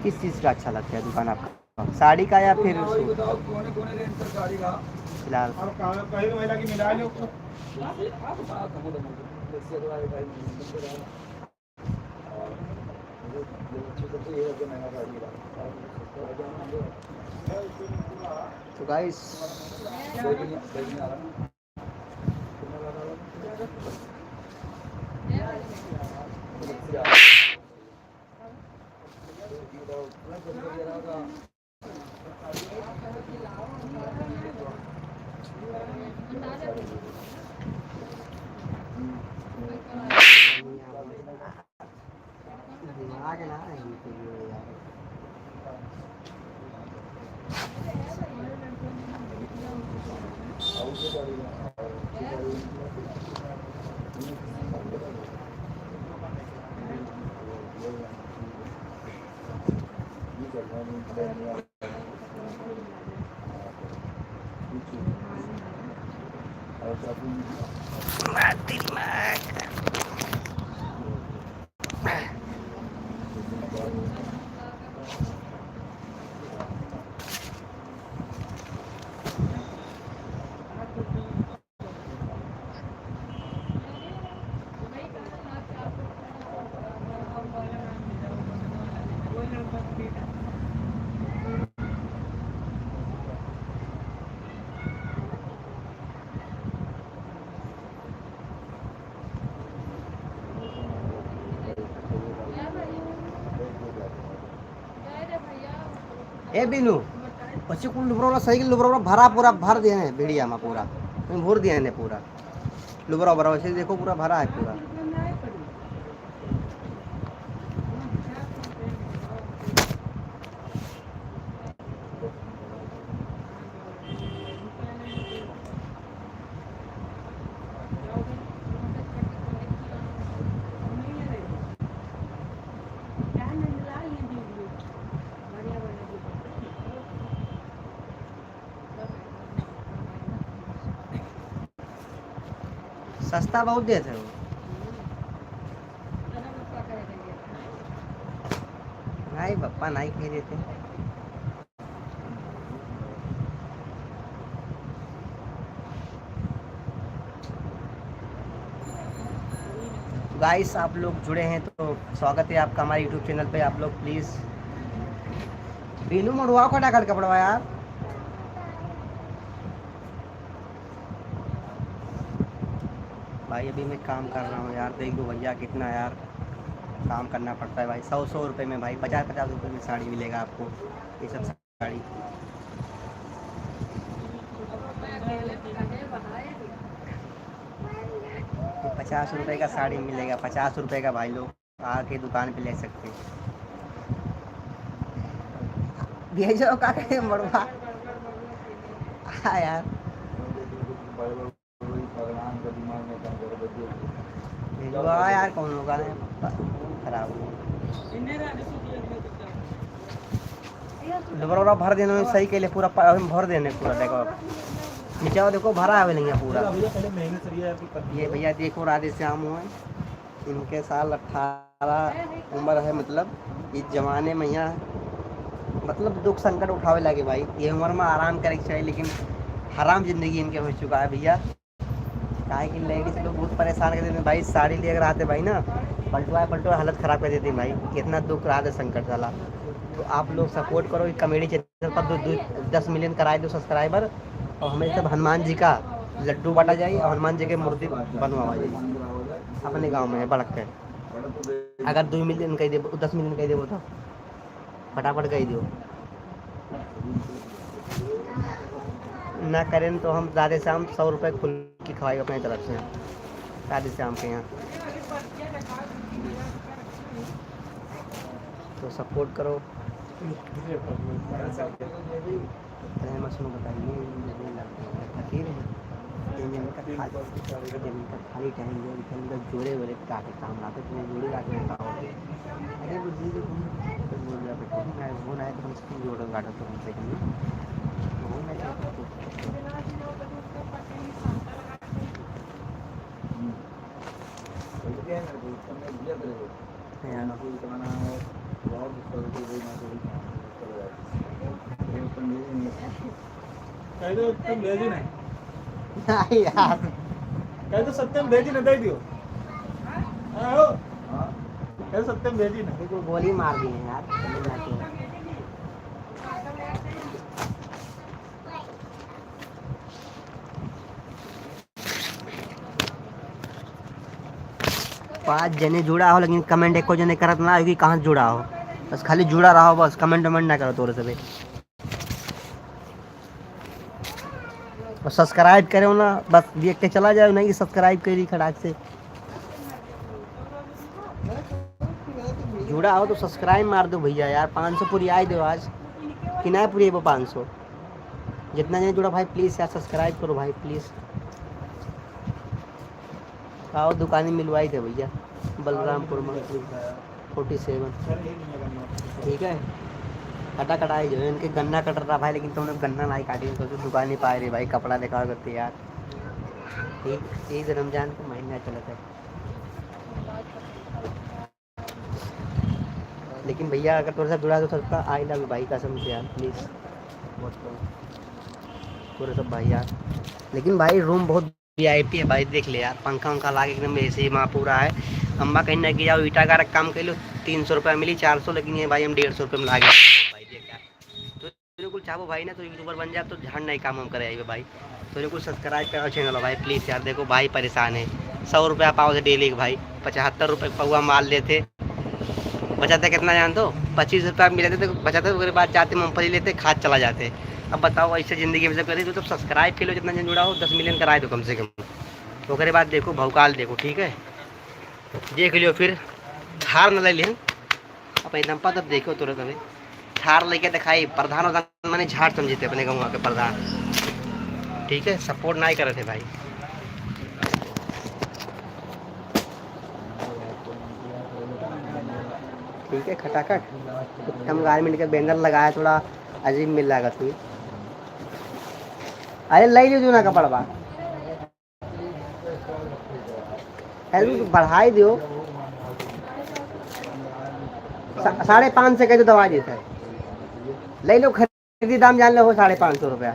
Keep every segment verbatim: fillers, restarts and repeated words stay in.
किस चीज़ का अच्छा लगता है दुकान आपका? साड़ी का या फिर सूट? बताओ, कौन कौन रेंज का साड़ी का? फिलहाल। और कहीं महिला की मिला लो। तो गाइस, दिमाग ना है इनके लिए यार। ए बिनु, वैसे कुल लुबरा वाला साइकिल लुबरा वाला भरा, पूरा भर दिया है बीड़िया में पूरा, तुम भर दिया है पूरा लुबरा भरा, वैसे देखो पूरा भरा है पूरा। सस्ता बहुत देत है वो। नहीं पप्पा, नहीं खरीदते। गाइस, आप लोग जुड़े हैं तो स्वागत है आपका हमारे YouTube चैनल पे। आप लोग प्लीज, बीनू मड़ुआ को डाकर कपड़वा यार। भाई, अभी मैं काम कर रहा हूँ यार, देख लो भैया, कितना यार काम करना पड़ता है भाई। सौ सौ रुपये में भाई, पचास पचास रुपये में साड़ी मिलेगा आपको, ये सब साड़ी। ये पचास रुपये का साड़ी मिलेगा, पचास रुपये का भाई लोग। आके दुकान पे ले सकते हैं। भेजो का कहे मड़वा। हाँ यार। भेजो यार, कौन होगा ने खराब हो। डबरा उबरा भर देने में सही कैले, पूरा प-, भर देने पूरा, देखो। नीचे देखो, भरा है भैया पूरा। ये भैया देखो, राधे श्याम हुए। इनके साल अठारह उम्र है, मतलब, इस जमाने में यहाँ, मतलब, दुख संकट उठावे लागे भाई। ये उम्र में आराम करे के चाहिए, लेकिन हराम जिंदगी इनके हो चुका है भैया। काहे कि लेडीज लोग बहुत परेशान कर देते हैं भाई। साड़ी लेकर आते भाई ना, पलटुआ पलटुआ हालत खराब कर देते हैं भाई। इतना दुख रहा था संकट साला। तो आप लोग सपोर्ट करो, कॉमेडी चैनल पर दो, दो, दस मिलियन कराए दो सब्सक्राइबर, और हमें सब हनुमान जी का लड्डू बांटा जाए और हनुमान जी के मूर्ति बनवावा जाए। अपने गाँव में है बड़क के। अगर दो मिलियन कह देबो, दस मिलियन कह देबो तो फटाफट कह दियो। ना करें तो हम राधे श्याम सौ रुपये खुल के खवाई अपने तरफ से राधे श्याम के यहाँ। तो सपोर्ट करो। अरे मसनू बताइए, मुझे लगता है फकीर है। ये इनका खाली, ये इनका खाली टाइम जो इनका जोड़े वोड़े काटे काम लाते, तो जोड़े काटे काम लाते। अरे वो जी, देखो, तो बोल रहा बेटा, मैं वो ना है तो हम इसको जोड़े काटे तो हमसे कहीं। वो मैं चाहता हूँ। कह दो, तुम भेजी नहीं। नहीं यार। कह दो, सत्यम भेजी नहीं, दे दियो। हाँ, हो। कह दो, सत्यम भेजी नहीं। अभी तो गोली मार दी है यार। पाँच जने जुड़ा हो, लेकिन comment एको जने करत ना हो कि कहाँ से जुड़ा हो। बस खाली जुड़ा रहो, बस comment वमेंट ना करो तोरे सबे। और subscribe करो ना, बस देख के चला जाओ, नहीं subscribe करी खटाक से। जुड़ा हो तो subscribe मार दो भैया यार, पाँच सौ पुरियाई दो आज, कि ना पुरियाई वो पाँच सौ। जितना जने जुड़ा भाई, please यार, subscribe करो भाई, please। आओ, दुकानी मिलवाई थे भैया, बलरामपुर में, forty seven। ठीक है, कटा कटाई जो है, इनके गन्ना कट रहा भाई, लेकिन तुमने गन्ना नहीं काटी, तो दुकानी पाए रहे भाई, कपड़ा दिखाओ करते यार। यही, यही से रमजान का महीना चलत है। लेकिन भैया, अगर तोरे साथ जुड़ा तो सबका I love you भाई, कसम से यार, please। तोरे सब भाई यार। लेकिन भाई, room बहुत VIP है भाई, देख ले यार, पंखा उंखा लागे एकदम AC वहाँ पूरा है। अम्मा कहीं ना कि जाओ, ईटा का काम कर लो, तीन सौ रुपया मिली, चार सौ, लेकिन ये भाई हम डेढ़ सौ रुपये में लागे भाई, देख यार। तो बिल्कुल चाहबो भाई ना तो YouTuber बन जाए, तो झाड़ नहीं काम हम करे आइबे भाई। तो बिल्कुल subscribe करो channel भाई, please यार। देखो भाई परेशान है, सौ रुपया पाव से daily के भाई, पचहत्तर रुपये पौवा माल लेते, बचाते कितना जान दो, पच्चीस रुपया मिलते तो बचाते, ओकरे बाद जाते मूंगफली लेते, खात चला जाते। अब बताओ, ऐसे जिंदगी में से करी तो, तो subscribe के लो, जितना जन जुड़ा हो, दस million कराए दो कम से कम। ओकरे बाद देखो भौकाल देखो, ठीक है। देख लियो फिर, थार न ले लिहन। अब एकदम पा तब देखो तुरंत अभी थार लेके दिखाई, प्रधान उधान माने झाड़ समझते अपने गाँव के प्रधान। ठीक है, support नहीं करे थे भाई। ठीक है, खटाखट उत्तम गारमेंट के banner लगाया, थोड़ा अजीब मिल लागत हुई। अरे ले लीजिए ना कपड़वा। अरे, तू बढ़ाई दियो। सा-, साढ़े पाँच सौ के तो दवा देता है। ले लो, खरीदी दाम जान लो हो, साढ़े पाँच सौ रुपया।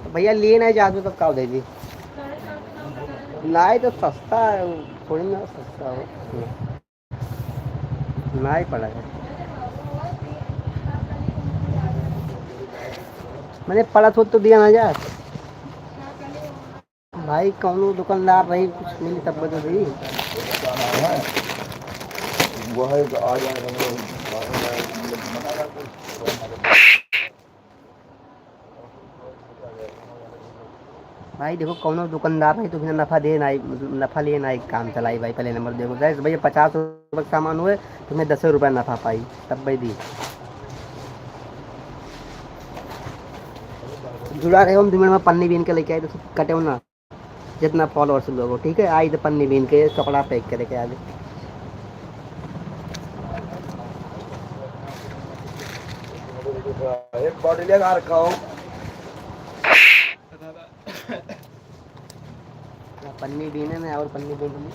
तो भैया, लिए नहीं जाते तो का दे दी? नहीं तो सस्ता है, थोड़ी ना सस्ता हो। नहीं पड़ा है। मैंने पड़ा तो, तो दिया ना यार। भाई, कौनो दुकानदार रही, कुछ मिली तब बता दी। वो है तो आ जाए। भाई देखो, कौनो दुकानदार नहीं तो बिना नफा दे ना, नफा लिए ना काम चलाई भाई। पहले नंबर देखो guys, भैया पचास रुपये का सामान हुए तो मैं दस रुपये नफा पाई, तब भाई दी। जुड़ा रहे हो, हम दो मिनट में पन्नी बीन के लेके आए तो कटे हो ना, जितना followers लोग हो, ठीक है। आई तो पन्नी बीन के कपड़ा pack करके आ गए। एक बॉडी लेगा रखा हो। पन्नी बीने में और पन्नी बीन में।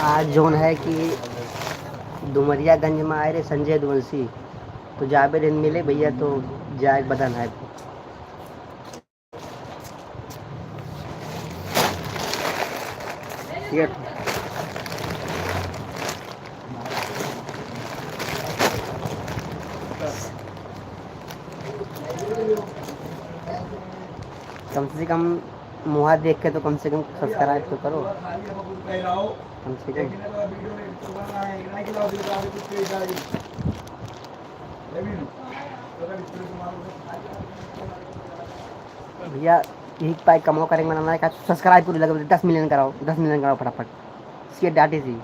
आज जौन है कि डुमरियागंज में आए रहे संजय दुवंशी, तो जाबे दिन मिले भैया, तो जाए बदन है। ये कम से कम मुहा देख के तो कम से कम subscribe तो करो, कम से कम। भैया, यही पाई कमाओ करेंगे, बनाना है का, subscribe पूरी लगे, दस million कराओ, दस million कराओ फटाफट। सी डाटी सी।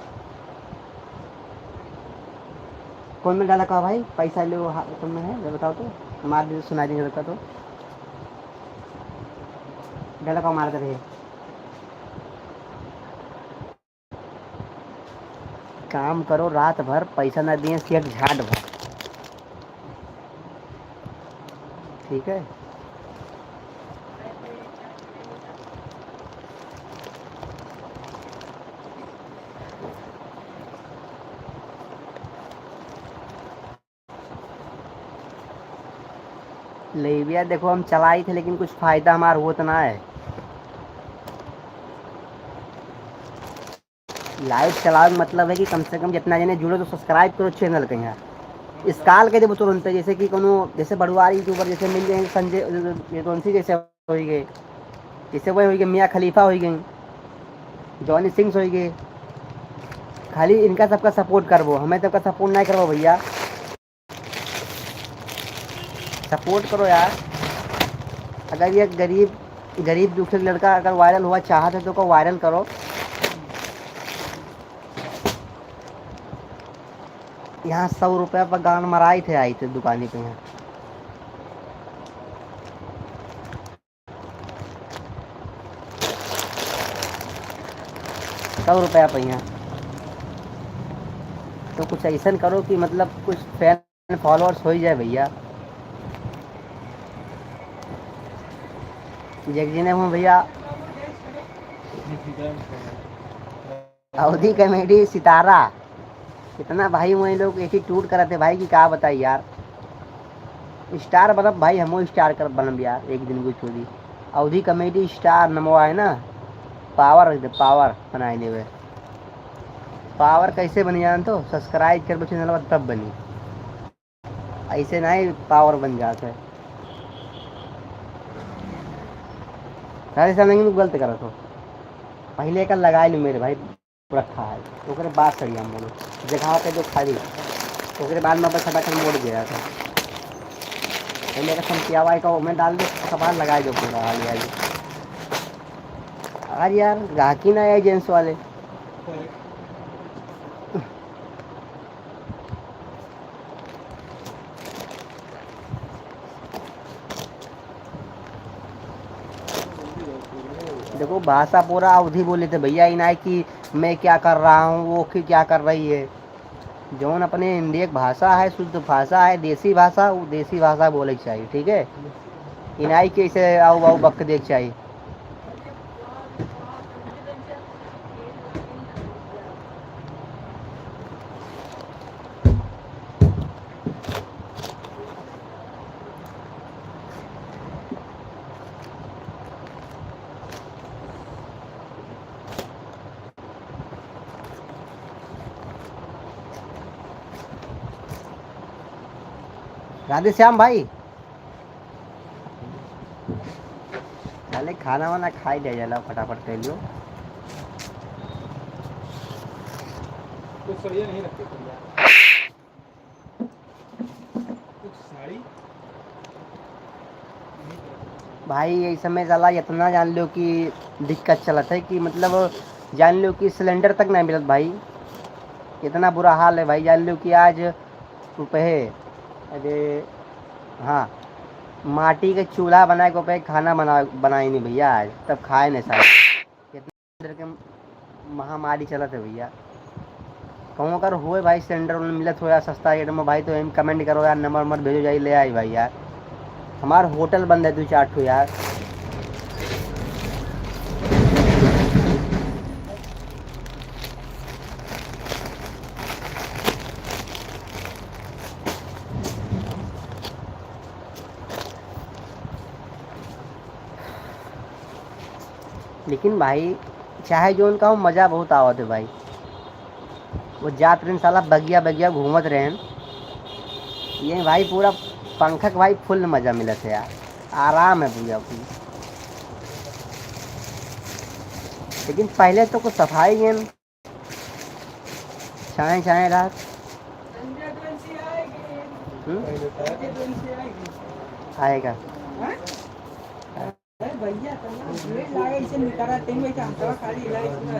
कौन में डाला का भाई? पैसा लो, हाँ, कौन में है? जरा बताओ तो। मार दे, सुनाई देंगे, बता तो। डाला का मार दे रहे। काम करो रात भर, पैसा ना दिए सेठ झाट भर। ठीक है। Live यार देखो, हम चलाई थे, लेकिन कुछ फायदा हमार होत ना है। Live चलावे के मतलब है कि कम से कम जितना जने जुड़ो तो subscribe करो channel के। यहाँ scroll कर देबो तुरंत, जैसे कि कोनो, जैसे बड़ुआ YouTuber जैसे मिल गए संजय, ये कौन सी जैसे होई गए, जैसे वही होई गए, मियाँ खलीफा होई गए, जॉनी सिंग्स होई गए। खाली इनका सबका support करबो, हमें सबका support नहीं करबो भैया। Support करो यार। अगर ये गरीब, गरीब दुखी लड़का अगर viral हुआ चाहत है तो ओका viral करो। यहाँ सौ रुपया पर गान मराई थे, आई थे दुकानी पे यहाँ। सौ रुपया पहिया। तो कुछ ऐसन करो कि मतलब कुछ fan followers हो ही जाए भैया। एक जने हुआ भैया, अवधी comedy सितारा। कितना भाई वही लोग attitude करत है भाई कि का बताई यार। Star बनब भाई, हमो star कर बनब यार, एक दिन कुछ होई। अवधी comedy star नमवा है ना, power है, power बनाए देवे। Power कैसे बनी जान तो, subscribe करबो channel तब बनी, ऐसे नहीं power बन जात है। सारे सामने में गलत करत हो, पहले एकर लगाए लू मेरे भाई। रखा है, ओकरे बाद सरिया मोड़ो, जगह पे जो खाली, ओकरे बाद में बस हटा कर मोड़ दिया था। पहले का समसिया वाई का ओमे डाल दे, उसके बाद लगाए जो पूरा हाल यार। आज यार गाहकी ना आए gents वाले। देखो, भाषा पूरा अवधी बोले थे भैया, ई नाई कि मैं क्या कर रहा हूँ, वो कि क्या कर रही है। जौन अपने इंडिया के भाषा है, शुद्ध भाषा है, देसी भाषा, वो देसी भाषा बोले के चाहिए, ठीक है? ई नाई कि ऐसे आऊ बाऊ बक दे के चाहिए। राधे श्याम भाई, साले खाना वाना खाई ले जाला, फटाफट कर लियो। कुछ सरिया नहीं रखते सरिया। कुछ साड़ी। भाई, ये समय साला इतना जान लो कि दिक्कत चलत है कि मतलब जान लो कि सिलेंडर तक नहीं मिलत भाई, इतना बुरा हाल है भाई। जान लो कि आज रुपये, अरे हाँ, माटी के चूल्हा बनाए के पे खाना बना, बनाए नहीं भैया, आज तब खाए नहीं सारे। इतना अंदर के महामारी चलत है भैया। कहूँ अगर होए भाई सिलेंडर उलेंडर मिलत हो यार सस्ता रेट में भाई, तो एम कमेंट करो यार, नंबर नंबर भेजो जाई, ले आई भाई यार। हमार होटल बंद है दो चार ठो यार। लेकिन भाई, चाहे जोन का हो, मजा बहुत आवत है भाई। वो जात रहन साला बगिया बगिया घूमत रहन। ये भाई पूरा पंखा के भाई फुल मजा मिलत है यार, आराम है भैया फुल। लेकिन पहले तो कुछ सफाई गेन छाए छाए रात। हम्म? आएगा। अरे भैया, इतना भीड़ लागे, इसे निकाला, तेल में क्या अंतरा खाली इलाज पूरा।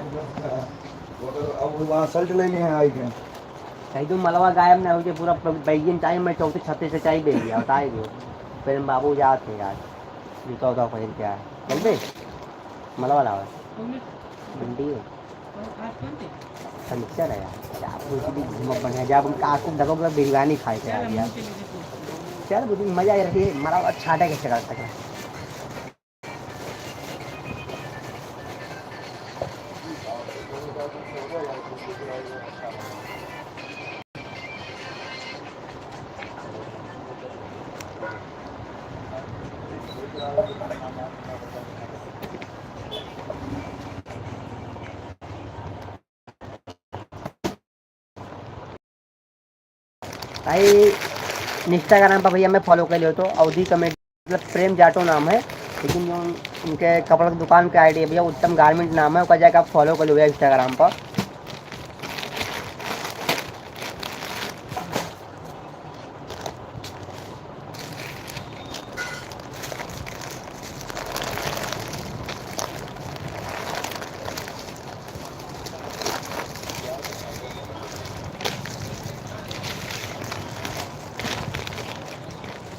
अब वहाँ salt ले लिए हैं, आई गए। कहीं तो मलवा गायब ना हो जाए, पूरा ब-, बैगिन टाइम में चौथे छत्ते से चाय दे दिया, बताए दो। फिर हम बाबू जाते हैं यार, जूता उता पहन के आए। चल बे, मलवा लावा। मंडी है। शनिचर है यार, क्या बोलती थी, घूमब बढ़िया, जब हम काकू दबोग में बिरयानी खाए थे यार, यार। चल, बुद्धि मजा आ रही है, मारा अच्छा अटैक है, चला सका। भाई, Instagram पर भैया मैं follow कर लियो तो अवधी comedy, मतलब प्रेम जाटो नाम है, लेकिन जो उन-, उनके कपड़ा की दुकान के ID है भैया, उत्तम गारमेंट नाम है, ओकर जाके आप follow कर लो भैया Instagram पर।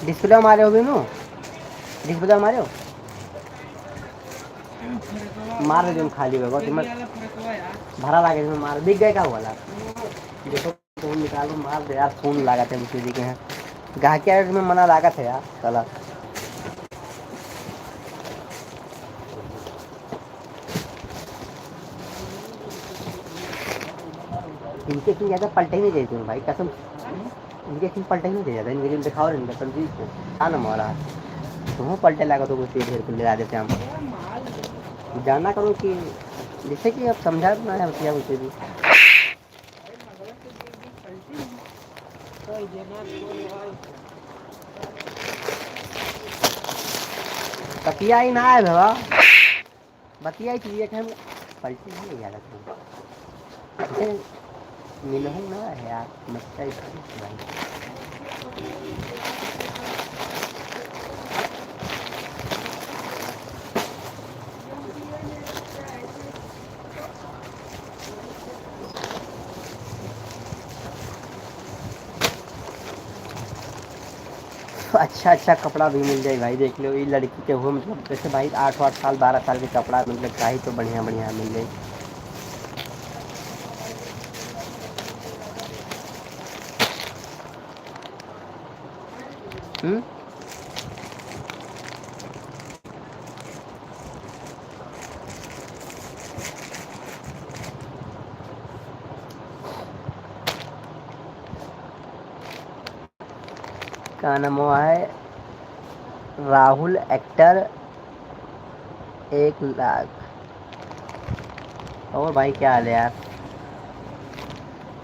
डिस्प्ले मारे हो बिनू? डिस्प्ले मारे हो? मार दे तुम खाली होगा, तुम्हें भरा लागे, तुम्हें मार, बिक गए का वाला? देखो, तुम निकालो, मार दे यार, फोन लगा थे उसी के हैं। गाहकी आए, तुम्हें मना लागत है यार, साला। इनके इतनी ज़्यादा पलटे ही नहीं देते हैं भाई, कसम। इनके इतनी पलटे ही नहीं दे जाता, इनके लिए दिखाओ, इनका समझी को। क्या नाम हो रहा है? तुम पलटे लगा तो कुछ ढेर को ले आ देते हम। जाना करो कि जैसे कि अब समझा ना है, क्या बोलते भी। कपिया ही ना है बाबा। बतिया ही चीज़ है, हम पलटी नहीं ले जाता था। इसे मिलहूँ ना है यार, मस्ता ही था भाई। अच्छा, अच्छा कपड़ा भी मिल जाए भाई, देख लो, ये लड़की के हुए, मतलब, जैसे भाई आठ, आठ साल, बारह साल के कपड़ा, मतलब, चाही तो बढ़िया, बढ़िया मिल जाए। हम्म? का नाम हुआ है? राहुल एक्टर एक लाख। और भाई, क्या हाल है यार?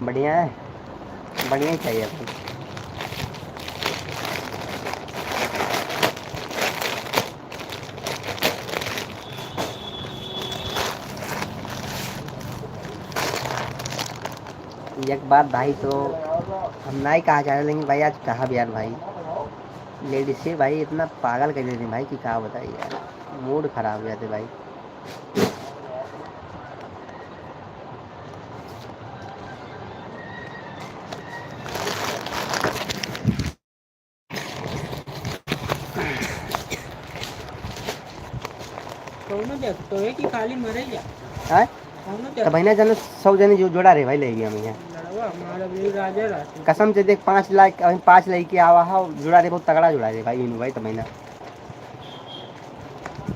बढ़िया है? बढ़िया ही चाहिए भाई। एक बात भाई, तो हम नाहीं कहा चाह रहे, लेकिन भाई, आज कहा भी यार भाई, लेडीज से भाई इतना पागल कर देते हैं भाई कि का बताई यार, मूड खराब हो जाते भाई। कौनो देख तो है कि खाली मरे जा। हैं? कौनो देख तो बहिना जाने सौ जने जो जोड़ा रे भाई, ले गया हम यहाँ। लड़वा हमारा भी राजा रहते। कसम से देख, पाँच लाख, अभी पाँच लड़के आवा है, जोड़ा रे बहुत तगड़ा जोड़ा रे भाई, इनु भाई तो बहिना।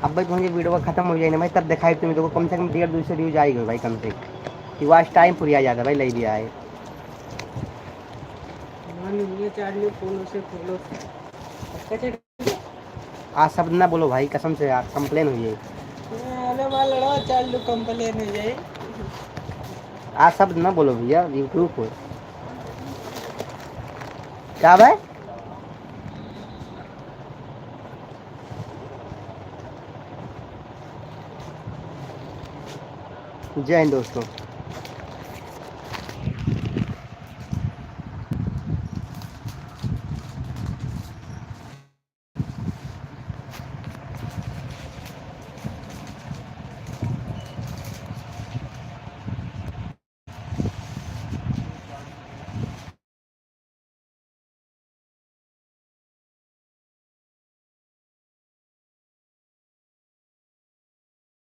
अब भाई तुमके वीडियो खत्म हो जाए ना भाई, तब दिखाई तुम्हें, देखो कम से कम डेढ़ दो सौ views आएगी भाई, कम से कम। कि watch time पूरी आ जाता भाई, ले भी आए। मान लीजिए चार लोग follow से, follow से। अच्छा, अच्छा। आ शब्द ना बोलो भाई, कसम से यार, complain हो जाए। अरे वाह, लड़वा, चार लोग complain हो जाए। आ शब्द ना बोलो भैया, YouTube पर। क्या भाई? जय हिंद दोस्तों।